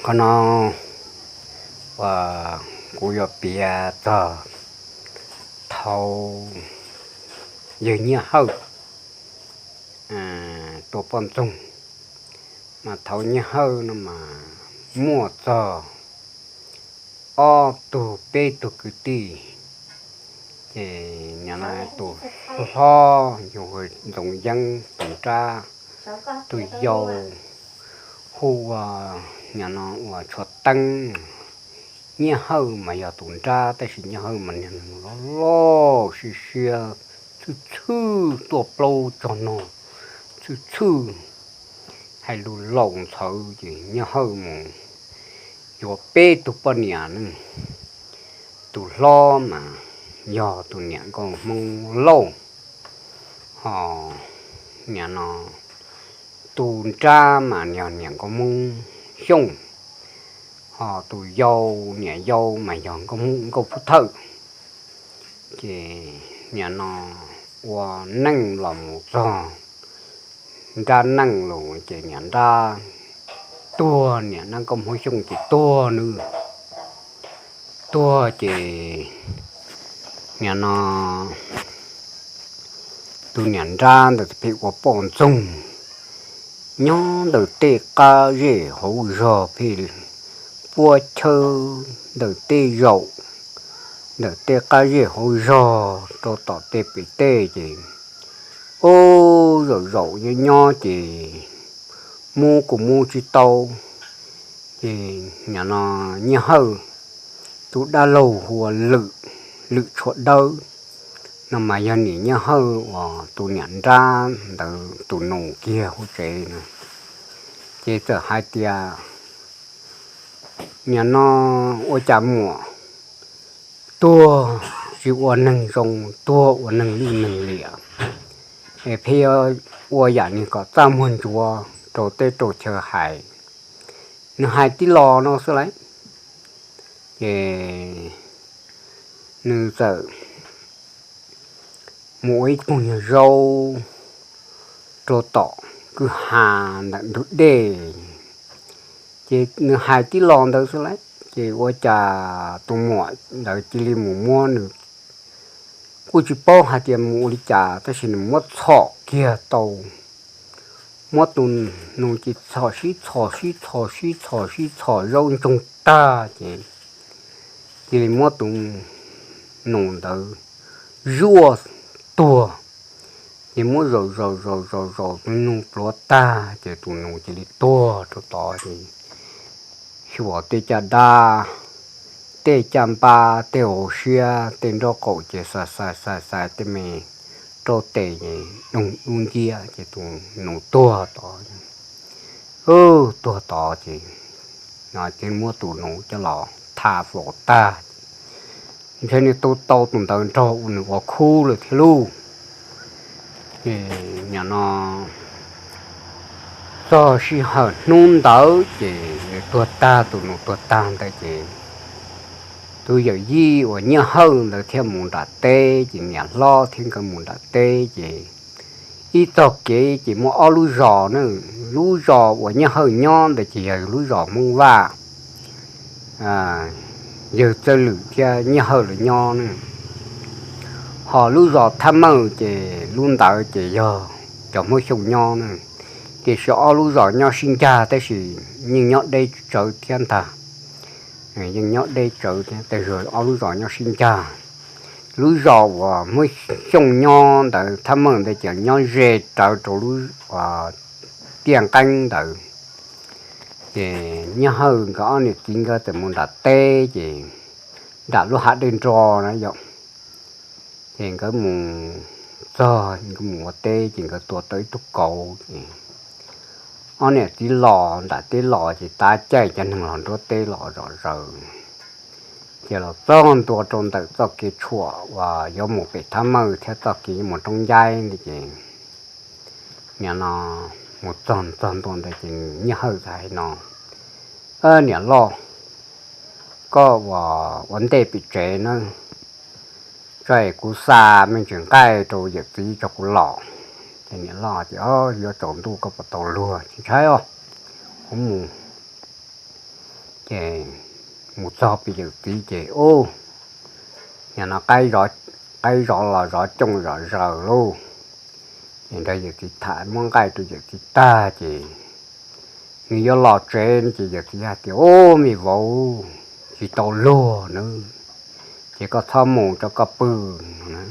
Qhov no uas kuv yuav piav txog thaum yawg Nyiaj Hawj tua poj ntxoog, mas thaum Nyiaj Hawj no mas muaj txog ob tug peb tug kwv tij. Ces nim no tus hlob yog Ntxoov Yeeb, tus nrab, tus yau hu ua, nim no ua Tshuav Teeb. Nyiaj Hawj mas yog tus nrab, tab sis Nyiaj Hawj mas niag loj loj siab siab, txhwj txhwj tuaj plaub txog no, txhwj txhwj hais lus laus ntxhawv. Ces Nyiaj Hawj mus yuav peb tug poj niam ne. Tus hlob mas yog tus niam nkauj Hmoob Lauj, ho nim no tus nrab mas yog niam nkauj Hmoob Xyooj, ho tus yau, niam yau mas yog nkauj Phub Thawj. Ces nim no ua neej los mus txog nrab neej los ces niam nrab tuag, niam nrab nkauj Hmoob Xyooj ces tuag nws. Tuag ces nim no tus niam nrab ntawd pheej ua poj ntxoog nyob ntawm tej qab zej hauv zog, pheej puab chaw ntawm tej zaum, ntawm tej qab zej hauv zog rau tom tej pem tej ces, ub, zaum zaum nyob nyob ces muab kuj muab tsis tau. Ces nim no Nyiaj Hawj tus dab laug hu ua Lwm, Lwm Tshuav Dawb, no mas yog niam Nyiaj Hawj uas tus niam nrab ntawd tus nus kiag hauv tsev no. Ces txawm hais tias nim no ua cas muam tuag tsis ua neeg zoo, tuag ua neeg lwj neeg liam, es pheej yuav ua yam niag kom txaj muag ntsuav rau teb rau chaw hais. Nws hais tib los no xwb lauj. Ces nws txawm mus ua ib koog nyuag zaub rau tom kwj ha ntawm ntug dej. Ces nws hais tib los ntawd xwb lauj, ces ua cas tus muam ntawd cia li mus muab nws, kuj tsis paub hais tias mus ua li cas tab sis nws muab txhom kiag tau, muab tus nus ces txhom sib txhom sib txhom sib txhom sib txhom zaub ntsoog tag ces cia li muab tus nus ntawd zuaj tuag. Ces muab zaum zaum zaum zaum zaum tus nus pluav tag ces tus nus cia li tuag rau tod ces xyuas tej caj dab, tej caj npab, tej hauv siab, tej nraub qaum ces xais xais xais xais tej me rau tes ces doog dub nciab ces tus nus tuag tod. Tuag tod ces no ces muab tus nus coj los tha flaum tag, ntshe nws tu tau tus ntawd nrog ua nws ua khub lawm thiab lauj. Ces nim no txog sij hawm hnub ntawd ces nws tuag tag, tus nus tuag tag ntawd ces tus yawm yij uas Nyiaj Hawj ntawd thiaj mus nram teb, ces niam hlob thiab nkawd mus nram teb ces ib txog kev ces muaj ob lub zos na, lub zos uas Nyiaj Hawj nyob ntawd ces yog lub zos Hmoob Vaj, yawg Txawj Lwm thiab Nyiaj Hawj lawv nyob na. Ho lub zos Thab Mawj ces lub ntawd ces yog cov Hmoob Xyooj nyob na. Tiam sis ob lub zos nyob sib ncag tab sis yeej nyob deb tsawv thiab ntag, yeej nyob deb tsawv thiab, tab sis ob lub zos nyob sib ncag. Lub zos uas Hmoob Xyooj nyob ntawd, Thab Mawj ntawd ces nyob ze rawv rau lub tiaj nqeeb ntawd. Ces Nyiaj Hawj nkawd ob niam txiv nkawd txawm mus nram teb ces nram lub hav dej nro na yom. Ces nkawd mus txog, nkawd mus ua teb ces nkawd tua tau ib tug kauv ces ob niam txiv los nram teb los ces tav caij cov neeg los nruab teb los zom zaws. Ces los txog ntua rau ntawm txoj kev tshuam uas yuav mus pem Thab Mawj thiab txoj kev yuav mus Roob Ncaib ntawd ces nim no mus txog txog ntua ntawd ces Nyiaj Hawj txawm hais no, Niam loj, koj ua ntej pem tsev nawb, tso es kuv xa me ntsis nqaij rau yawm txiv tso kuv los. Ces niam loj tias, Yuav tsaus ntuj koj puas tau luag? Tsis ntshai os, kuv mus. Ces mus txog pem yawm txiv ces ub, nim no qaib zov los zov cooj zom zaws lauj. Ces nrog yawm txiv tham muab nqaij rau yawm txiv tag ces nws yuav los tsev ces yawm txiv hais tias, Ub, me vauv, tsis tau luag nawb, ces koj txhob mus, tso koj pw no.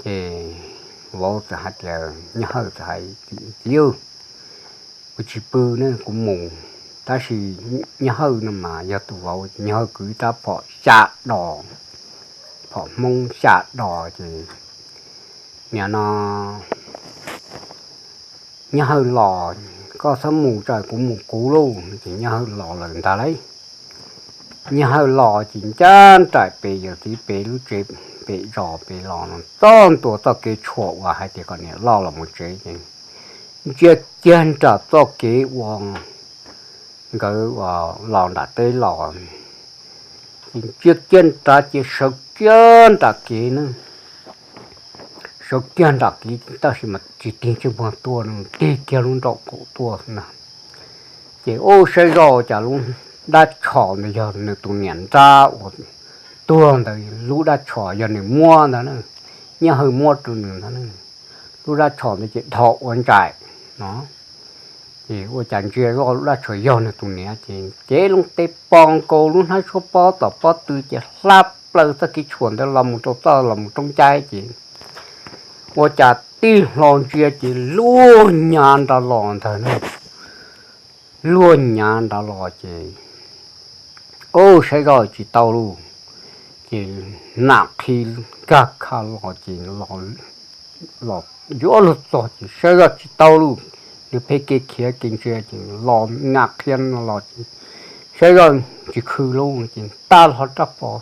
Ces vauv txawm hais tias, Nyob Hawj txawm hais, Txiv, kuv tsis pw ne, kuv mus. Tab sis Nyob Hawj no mas yog tus vauv, Nyob Hawj kwv ib rab phom xya dos, phom Hmoob xya dos ces nim no Nyob Hawj los, koj txhob mus, tso kuv mus kuv lauj. Ces Nyob Hawj los lawm ntag lauj. Nyob Hawj los ces ncaj nraim pem yawm txiv pem lub tsev, pem zos pem los no txog ntua txoj kev tshuam uas hais tias kom niam loj los mus tsev ces ntsia kiag nram txoj kev uas nkawd los nram teb los, ces ntsia kiag nrad ces sawv kiag nram kev na, sawv kiag nram kev tab sis mas tsis tig ntsej muag tuaj, tig kiag lub nraum qaum tuaj na. Ces ub, saib zoj cas lub dab tshos ntawd yog nws tus niam nrab uas tuag ntawd lub dab tshos yog nws muab ntag na, Nyob Hawj muab rau nws ntag na. Lub dab tshos ntawd ces dhos ua ntsais no. Ces ua cas ntsia zoj lub dab tshos yog nws tus niam ces cev loo tes pos nkaus lub hnab tshuab pob tom pob tw ces hla plaws txoj kev tshuam ntawd los mus rau txoj los mus roob caib ces ua cas tib hlo ntsia ces luag nyav nrad los ntag na. Luag nyav nrad los ces ub, saib zoj tsis tau lauj. Ces nam qhia nkag kha los ces los yuav luag txog ces saib zoj tsis tau lauj. Nws pheej kev khiav kev ntsia ces los nam qhia no los ces saib zoj tsis khw lauj ces nta hlo rab phom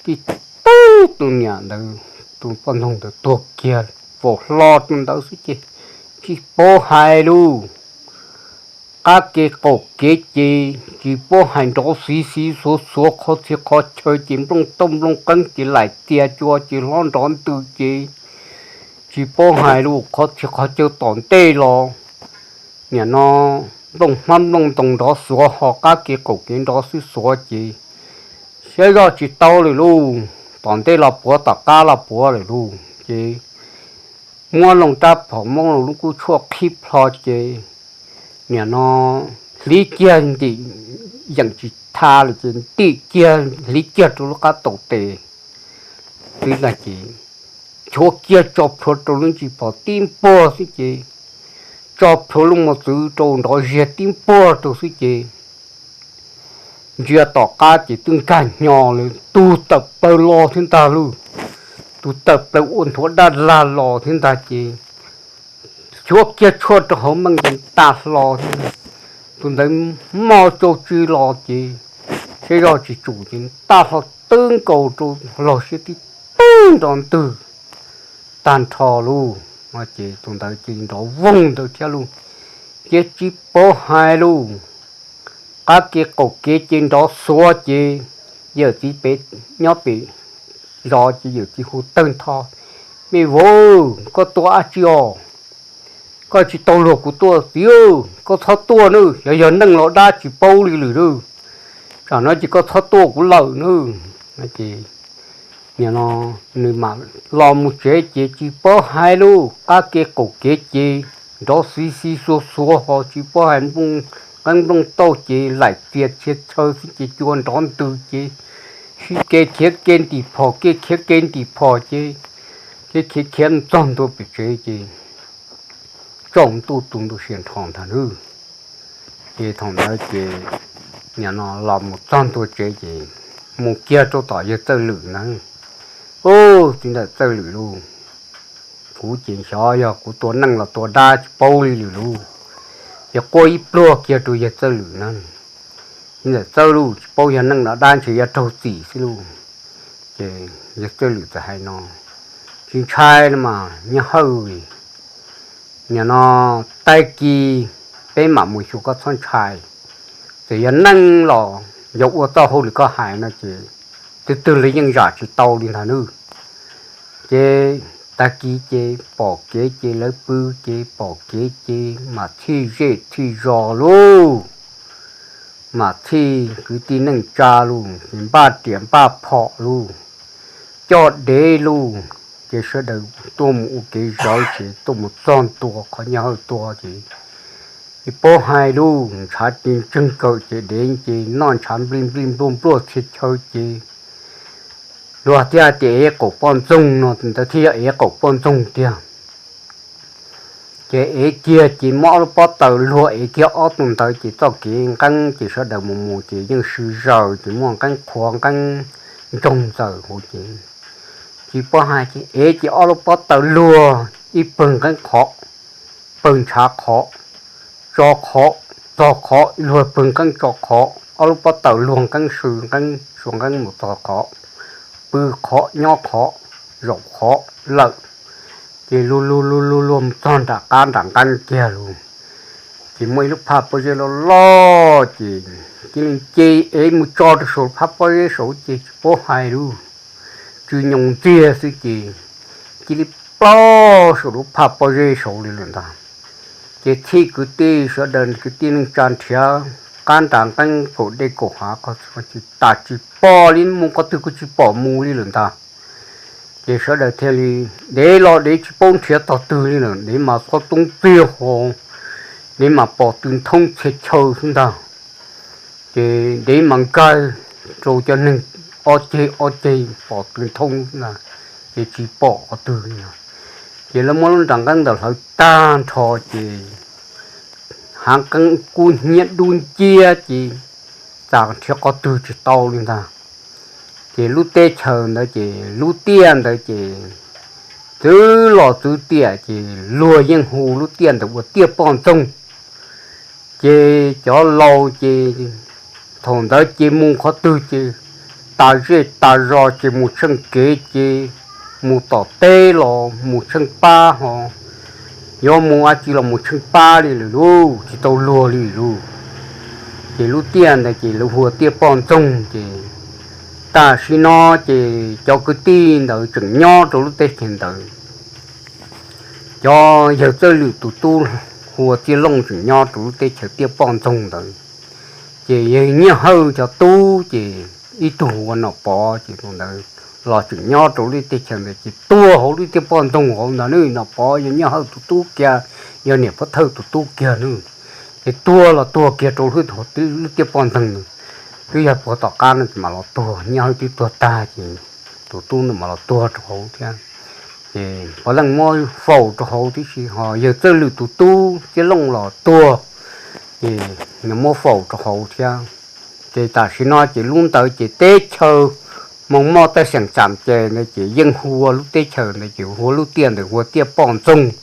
tib tug, tus niam ntawd, tus poj ntxoog ntawd tuag kiag faus hlo rau ntawd xwb ces tsis paub hais lauj. Qab kev qaum kev ces tsis paub hais, nrov xiv xiv xuav xuav qhov txhia qhov chaw ces nplooj tauj nplooj qeeb ces laim txias cua ces hlob nrov ntws ces tsis paub hais lauj. Qhov txhia qhov chaw tom ntej los nim no nplooj hmab nplooj ntoos nrov xuav ho qab kev qaum kev nrov xwb xuav ces saib zoj tsis tau lawm lauj. Tom ntej los puav tom qab los puav lawm lauj ces muab loo rab phom Hmoob los lub kub tshuaj qhib plho ces nim no hliv kiag ntim, yeem tsis tha lawm ces ntim kiag hliv kiag rau lub qab taus tes xwb ntag ces nchuav kiag tso plhuav rau lub ntsis phom tib npuag xwb ces tso plhuav lub mos txwv rau nrov ziag tib npuag rau xwb ces ntsia tom qab ces twb nkag hnyo lawm, tus tawm plaws los thiab ntag lauj. Tus tawm plaws ua nthuav daj lag los thiab ntag ces nchuav kiag tshuaj rau hauv meej ces nta hlo thiab. Tus ntawd mob tsau tsw los ces saib zoj tsis tsum ces nta hlo twb nkaus rau laug siab tib tug nrov ntwg tag nrho lauj. Ces tus ntawd ces nrov voog ntawd thiab lauj. Ces tsis paub hais lauj, qab kev qaum kev ces nrov xuav ces yawm txiv pem nyob pem zos ces yawm txiv hu tawg ntho, Me vauv, koj tua dab tsi os? Koj tsis tau luag kuv tua txiv, koj txhob tuaj nawb, xyov yog neeg los dab tsis paub li lawm nawb. Tsam no ces koj txhob tuaj kuv lawm nawb. Ces nim no nws mam los mus tsev ces tsis paub hais lauj, qab kev qaum kev ces nrov xiv xiv xuav xuav ho tsis paub hais, nplooj qeeb nplooj tauj ces laim txias txhia chaw xwb ces cua nrov ntws ces sib kev khiav kev ntim phom kev khiav kev ntim phom ces kev khiav khiav txog ntua pem tsev ces tsaus ntuj tu ntu sia nrho ntag nawb. Ces thaum ntawd ces nim no los mus txog ntua tsev ces mus kiag rau tom yawg Txawj Lwm na. Ub, txiv ntxawm Txawj Lwm lauj, kuv ces xyov yog kuv tua neeg los tua dab tsis paub li lawm lauj. Ces quaj ib pluag kiag rau yawg Txawj Lwm na. Txiv ntxawm Txawj Lwm, tsis paub yog neeg los dab ntshe yuav raug txim xwb lauj. Ces yawg Txawj Lwm txawm hais no, Tsis ntshai no mas Nyob Hawj, nim no tag kis peb mam mus xyuas, koj txhob ntshai. Txawm yog neeg los yog ua txoj hauj lwm koj hais no ces twg twg los yeej zam tsis tau li ntag nawb. Ces tag kis ces pom kev ces lawv pw ces pom kev ces mam txhij zej txhij zos lauj. mam txhij kwv tij neej tsa lug ces npaj riam npaj phom lug, coj dev lug, ces sawv daws tuaj mus ua kev zawv ces tuaj mus txog ntua qhov Nyiaj Hawj tuag ces, ces paub hais lug ntshav ces ntseeg kawm ces dev ces noj ntshav nplij nplij npluaj npluaj txhia chaw ces luag thiaj tias ev qaum poj ntxoog no ntawd thiaj yog ev qaum poj ntxoog tiag. Ces ev kiag ces muab ob lub pob taws luag ev kiag ob tug ntawd ces txoj kev nqeeb ces sawv daws mus mus ces yeej swv zaws ces muaj nqeeb qhuav nqeeb ntsoog ntxaws hauv ces, tsis paub hais ces ev ces ob lub pob taws luag ib pawg nqeeb qhov, pawg ntshav qhov, tso qhov, txog qhov luag pawg nqeeb tso qhov, ob lub pob taws luag nqeeb sw nqeeb sua nqeeb mus txog qhov, pw qhov nyob qhov, zaum qhov lawm. Ces luag luag luag luag luag mus txog nram qab nram nqeeb kiag lug, ces muaj ib lub phaj pob zeb loj loj ces cia li nce ev mus tso rau saum lub phaj pob zeb saud ces tsis paub hais lug, tsw nyoos ntxiag xwb ces cia li plaub saum lub phaj pob zeb saud li lawm ntag. Ces txhij kwv tij sawv daws kwv tij neej tsa nrhiav qab nram nqeeb kaum dej kaum hav qhov txhia tas tsis pom li, mus qhov twg kuj tsis pom mus li lawm ntag. Ces sawv daws thiaj li, dev los dev tsis paub nrhiav tog twg li lawm, dev mas txhob toob txiag hos, dev mas pom tw nthoob txhia chaw xwb ntag. Ces dev mas nkag rau cov neeg ob ceg ob ceg pom tw nthoob xwb ntag, ces tsis pom qhov twg li. Ces lawv muab lub nram nqeeb ntawd hlawv tag nrho ces hav nqeeb kub hnyiab dub nciab ces txawm nrhiav qhov twg tsis tau li ntag. Ces lub teb chaws ntawd ces lub tiaj ntawd ces txwv los txwv tiam ces luag yeej hu lub tiaj ntawd ua Tiaj Poj Ntxoog. Ces cov laus ces thaum ntawd ces mus qhov twg ces tas zej tas zos ces mus tsheej kev ces mus tom teb los mus tsheej pab hos, yuav mus dab tsi los mus tsheej pab li lawm lauj, tsis tau luag li lauj. Ces lub tiaj ntawd ces lawv hu ua Tiaj Poj Ntxoog ces tam sim no ces cov kwv tij ntawd tseem nyob rau lub teb chaws ntawd. Cov yawg Txawj Lwm tus tub hu ua Txiaj Looj tseem nyob rau lub teb chaws Tiaj Poj Ntxoog ntawd. Ces yawg Nyiaj Hawj cov tub ces ib tug hu ua Nom Pov ces tus ntawd los tseem nyob rau lub teb chaws ntawd ces tuag hauv lub Tiaj Poj Ntxoog hauv ntawd. Nom Pov yog Nyiaj Hawj tus tub kiag, yog niam pov thawj tus tub kiag na. Ces tuag los tuag kiag rau lub Tiaj Poj Ntxoog ntawd. Twb yog puag tom qab no ces mam los tuag, Nyiaj Hawj twb tuag tag ces tus tub ntawd mam los tuag rau hauv thiab. Ces puav leej muab faus rau hauv tib si, ho yawg Txawj Lwm tus tub Txiaj Looj los tuag, ces nws muab faus rau hauv thiab. Ces tam sim no ces lub ntawd ces teb chaws Hmoob Moj Taj Xeem Tsam ces ntawd ces yeej hu ua lub teb chaws ntawd ces hu ua lub tiaj ntawd hu ua Tiaj Poj Ntxoog.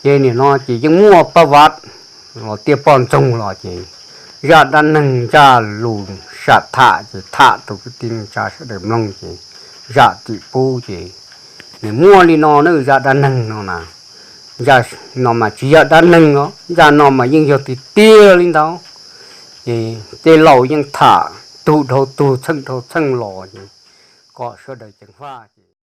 Ces nim no ces yeej muaj Paj Vav los Tiaj Poj Ntxoog los ces zaj dab neeg zaj lus sam tham ces tham rau kwv tij neej tsa sawv daws mloog ces zam txim pub ces nws muaj li no na. Zaj dab neeg no na, zaj no mas tsis yog dab neeg os, zaj no mas yeej yog tiag tiag li ntawd. Ces tej laus yeej tham tug dhau tug txheej dhau txheej los ces kom sawv daws ceev faj.